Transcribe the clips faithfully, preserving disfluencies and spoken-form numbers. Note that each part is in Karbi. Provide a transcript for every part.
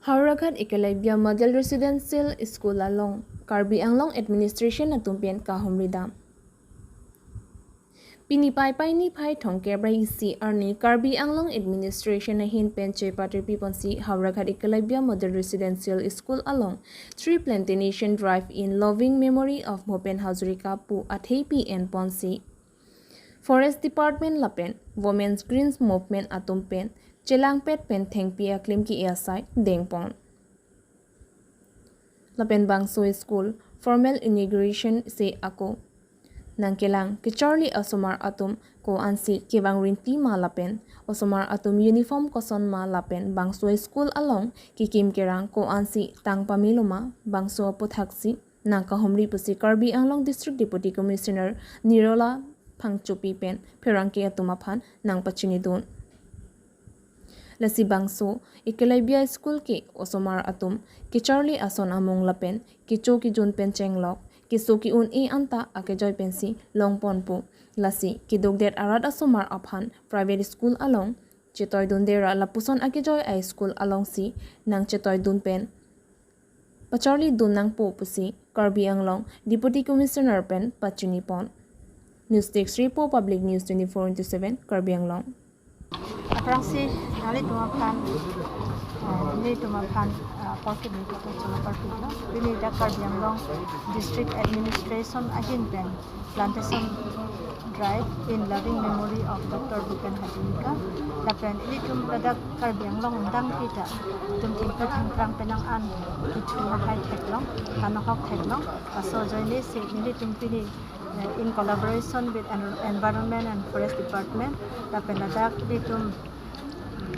Howraghat Eklavya Model Residential School along Karbi Anglong Administration atum pen kahumri dam. Pini Paipai niphai thomkep ra isi arni Karbi Anglong Administration ahin pen chepatirpi ponsi Howraghat Eklavya Model Residential School along Tree Plantation Drive in Loving Memory of Bhupen Hazarika pu atheipi en ponsi Forest Department lapen Women's Greens Movement atum pen chelangpet pen thengpi aklim ki-e asai dengpon. Lapen bangso school formal inauguration si ako nangkelang kecharli asomar atum ko-ansi kevang rinti ma lapen osomar atum uniform koson ma lapen bangso school along kekim kerang ko-ansi tang pamelo ma bangso aputhaksi nangkahumri pusi Karbi Anglong District Deputy Commissioner Nirola Phangchopi pen pherangke atum aphan nangpachinidun. Lasi bangso Eklavya School ke osomar atum kecharli ason amung lapen kecho kejun pen chenglok keso ke-un-e anta akejoi pensi longponpo. Lasi kedukdet arat asomar aphan private school along chetoidunde ra lapuson akejoi a-school alongsi nangchetoidun pen pacharlidun nangpo pusi Karbi Anglong Deputy Commissioner pen pachinipon. News Desk Report, Public News twenty-four into seven, Karbi Anglong. Aphrangsi nanglitum aphan, eh, nelitum aphan, eh, porke ni kato cholo parpiklo. Pini dak Karbi Anglong District Administration ahin pen plantation drive in loving memory of Doctor Bhupen Hazarika. Lapen ilitum ladak Karbi Anglong dang kita tum tingkat hingkrang penang an kithu hai theklong, kanohok theklong. Laso ajoine si nelitum pini, eh, in collaboration with En-, Environment and Forest Department, lapen ladak ilitum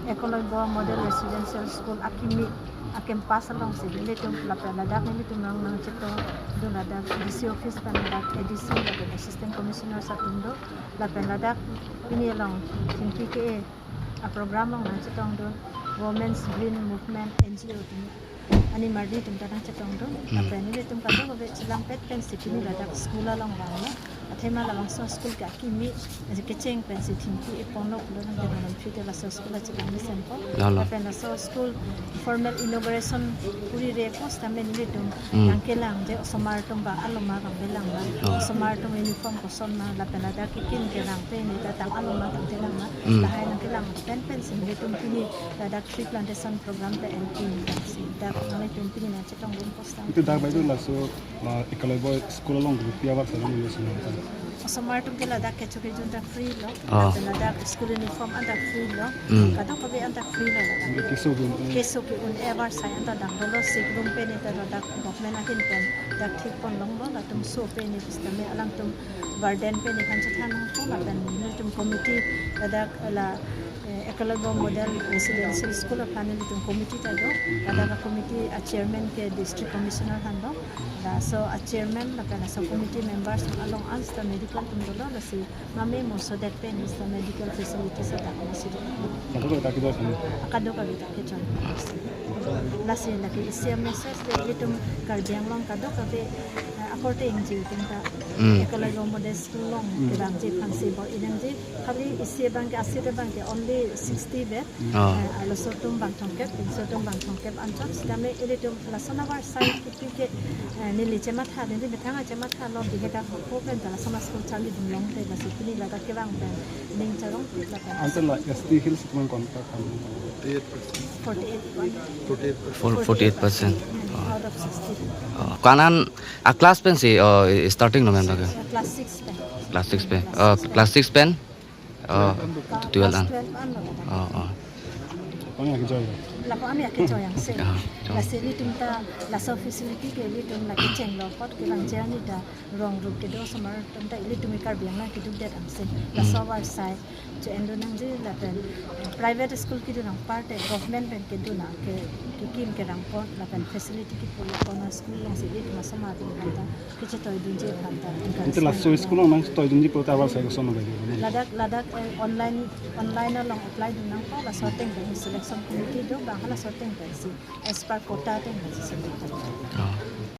Eklavya Model Residential School akimi a-campus alongsi nelitum lapen ladak nelitum nang nangchetongdun ladak D C office pen ladak A D C lapen Assistant Commissioner atum do lapen ladak pini along thengpi ke-e a-program along nangchetongdun Women's Green Movement N G O atum ani marli atum ta nangchetongdun. Hmm. Lapen nelitum kadokave chelangpet pensi pini ladak school along vanglo. Athema labangso school ke akimi, aji kecheng pensi thengpi-e ponlo pulo nang teman lam phite laso school achelang mesenpo. Lalo. Lapen laso school formal inauguration puri re ko sitame nelitum Hmm. nangkelangji osomar atum ba aloma kangkelang ma. Oh. Osomar atum uniform koson ma lapen ladak kekim kerang pen neta tang aloma kangkelang ma. Hmm. Lahai nangkelang pen pensi nelitum pini ladak tree plantation program pen en pini si dak nanglitum pini nangchetongdun posta. Itu dak baik itu laso, ah, Eklavya school along gitu, tiap hari sana nunggu semua. Osomar atum ke ladak kecho kejun dak free lo. Oh. Lapen ladak school uniform anta free lo. Hmm. Kadokave anta free lo ladak. Nggak keso ke-un-e. Keso ke-un-e avarsai anta dak dolo sik room pen neta ladak government ahin pen dak thekpon longlo latum so pen ni sitame alangtum burden pen ni kan chethan ko lapen nelitum committee ladak la, eh, Eklavya Model Residential School aphan nelitum committee ta do. Ladak a-committee a-chairman ke District Commissioner aphan do. Laso a-chairman lapen laso committee members along an sita medical atum dolo lasi mame moso det pen sita medical facilities adak masi do. Kadokave ta kejoi. Kadokave ta kejoi. Lasi lake isi a-message ke ilitum Karbi Anglong kadokave, eh, akorte ingji tingta Hmm. Eklavya Model School along Hmm. kevangji aphansi bor-i nangji. Khali isi abang ke, isi abang ke only sixty bed. Oh. Eh, arloso atum bang thomkep, pinso atum bang thomkep anchot sitame ilitum lason avarsai kipi ke, eh, neli chematha, neli methang achematha lo bihek ako pen ta lason a-school charlidun longte lasi pini ladak kevang pen ning charong lapen. Ante la S T Hills kemang kontak kan? Forty-eight point. Four-, forty-eight percent. Out of sixty. Oh, ko-an a-class pensi, oh, starting lo ma'am dak? Class six pen. Class six pen. Oh, class six pen? Oh, twelve an. Class twelve an lo. Oh, oh. Lapu-an akejoi. Lapu-an akejoi angse. Ah, joi. Lasi ilitum ta laso facility ke ilitum lake chenglo apot kevangji arni ta rong rup kedo osomar atum ta ilitum Karbi Anglong keduk det angse. Laso Hmm. avarsai cho-endun nangji lapen private school kedun nang aparte government pen kedun nang ke, kekim kerang apot lapen facility kipu apot na school alongsi ilitum osomar atum ta kechetoidunji aphan ta. Ante laso school along nangchetoidunji pulote avarsai koson lo bai? Ladak, ladak, eh, online, online along apply dun nangpo, laso ateng pen selection committee do, bang halaso ateng pensi as per quota ateng pensi select. Oh.